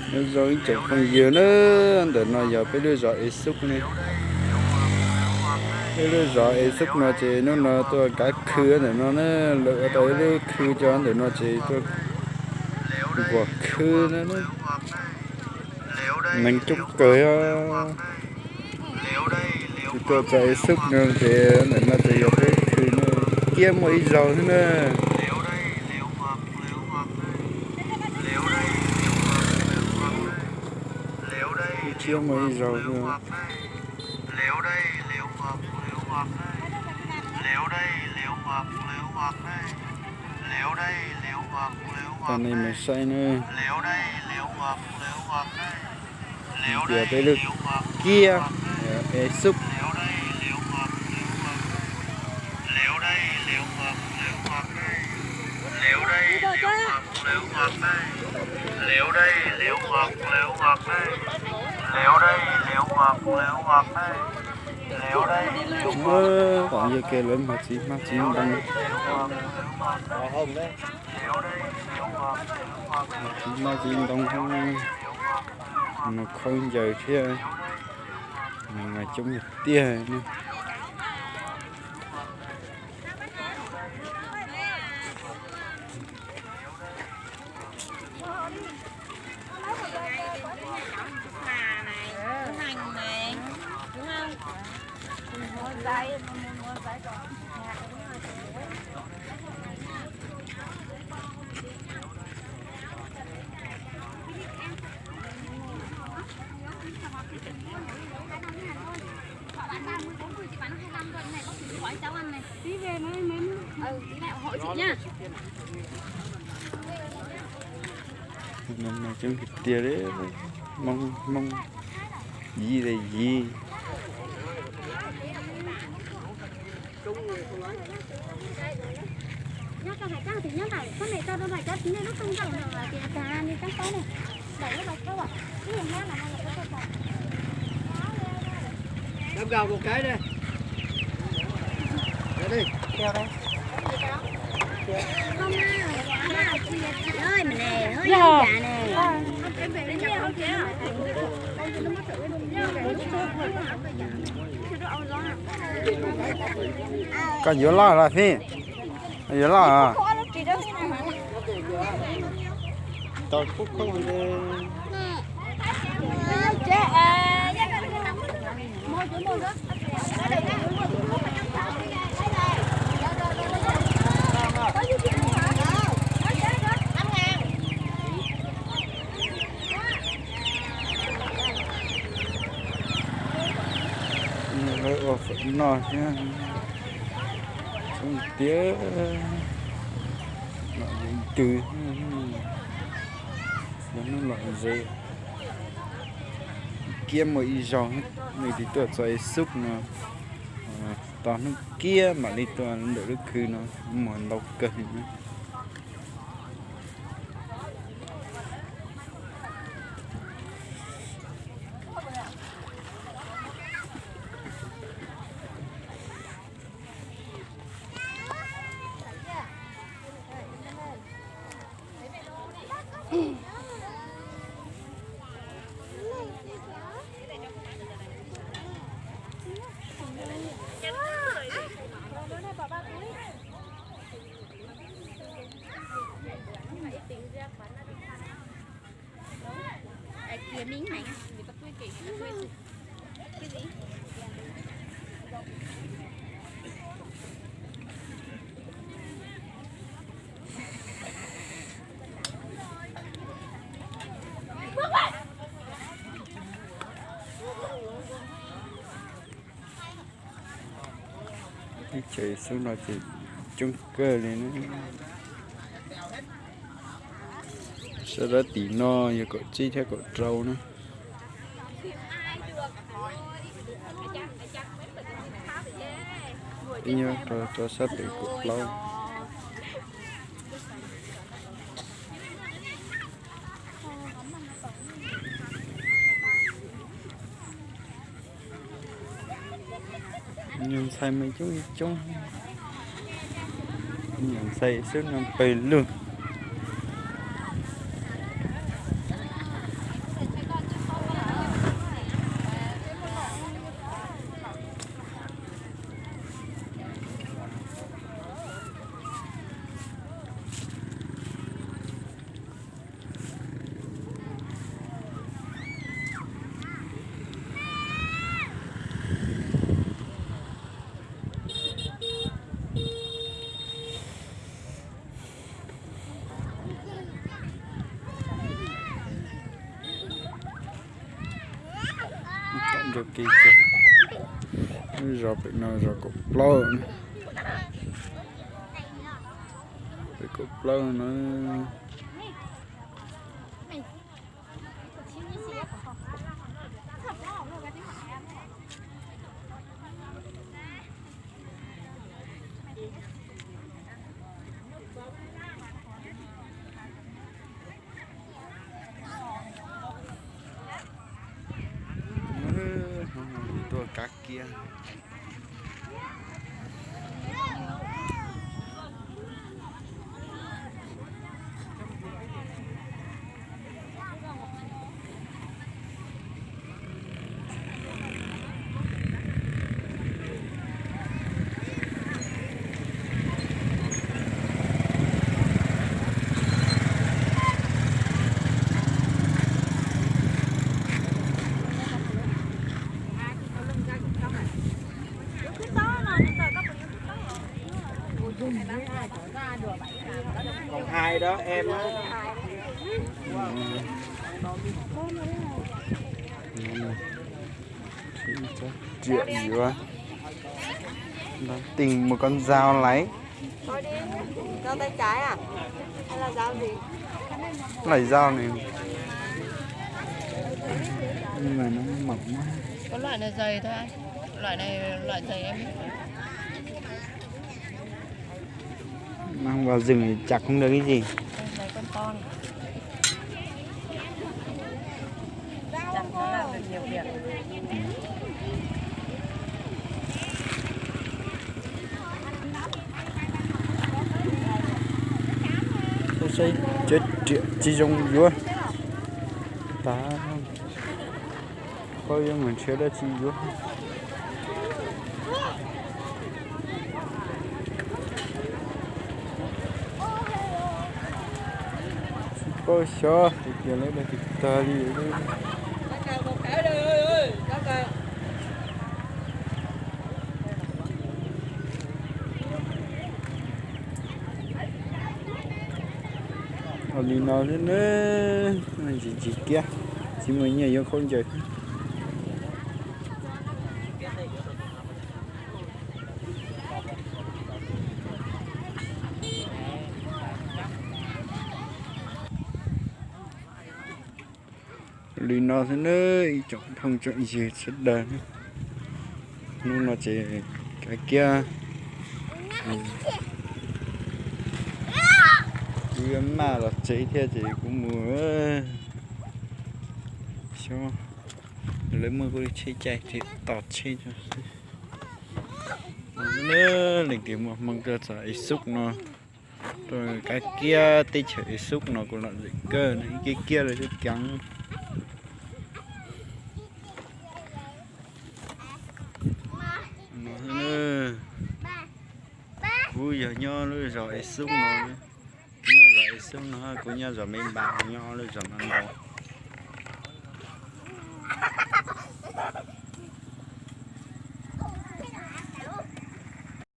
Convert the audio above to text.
Nyob zoo ib tsoom phooj ywg na, ntawm no yog peb lub zos Es Xub ne. Peb lub zos Es Xub no ces hnub no tuaj kav khw ntawm no na, lawv ua tau ib lub khw cov ntawm no ces tuaj nkuas khw na. Neeg coob kawg. Tuaj txog Es Xub no ces ntawm no ces yog peb khw no, kiab muaj ib zaug xwb na. Kiab muaj ib zaug xwb. Coj nej mus saib na. Tias peb lub kiab Es Xub. Tom yog kiag lawv mag txiv hmab txiv ntoo, mag txiv hmab txiv ntoo, mus khaub ncaws thiab, mas coob tiag ne. Coob tiag tiag li, Hmoob, Hmoob, yib li yib. Koj yuav loj los Fib? Yuav loj. Tau khub khoob. Lawv ua fawm noj thiab. Coob tiag. Los ntws, lub hnub los ze. Kiab muaj ib zaug, nws twb tuaj txog Es Xub no, tos hnub kiab mam li tuaj ntawm lub khw no, muaj ntau kawg li na. Teb chaws xub no ces coob kawg li na. Sawv daws tim no yog kaum tsib thiab kaum rau na. Peb nyob rau sab pem kaum plaub. Nyuag ntxhais mas coob coob, nyuag ntxhais xwb no pawg lug. Nrog kev cog, lub zos pem no zos kaum plaub, pem kaum plaub no. Tuaj kav kiab. Còn hai đó em á. Triệu gì quá. Nó tìm một con dao lấy. Dao tay trái à? Hay là dao gì? Loại dao này. Nhưng mà nó mỏng quá. Có loại này dày thôi anh. Loại này, loại dày em. Mang vào rừng thì chặt không được cái gì. Con này con to này. Chặt nó làm được nhiều việc. Saib, saib, tsev riam tsis zoo yuav. Tas, koj yuav mus nrhiav dab tsi yuav. Tsis paub xyov hais tias lawv dag tsis tag li. Ua li no xwb na, ntsis ntsis kiab, tsis muaj nyiaj yuav khaub ncaws. Li no xwb na, ib tsoom phooj tsoom ywg sawv daws. Hnub no ces kav kiab, kuv yuav maj los tsev thiab ces kuv mus xyov lawv muaj kuv li tsheb caij ces tos tsheb xwb. Leej twg muaj hmoo tuaj txog Ej Xub no, tuaj kav kiab teb chaws Ej Xub no kuj lom zem kawg, ib kiab kiab lawm xwb ceev. Kuv yog nyob lub zos Ej Xub no, kuv nyob zos Ej Xub no, kuv nyob zos Me Npas, nyob lub zos no ntau.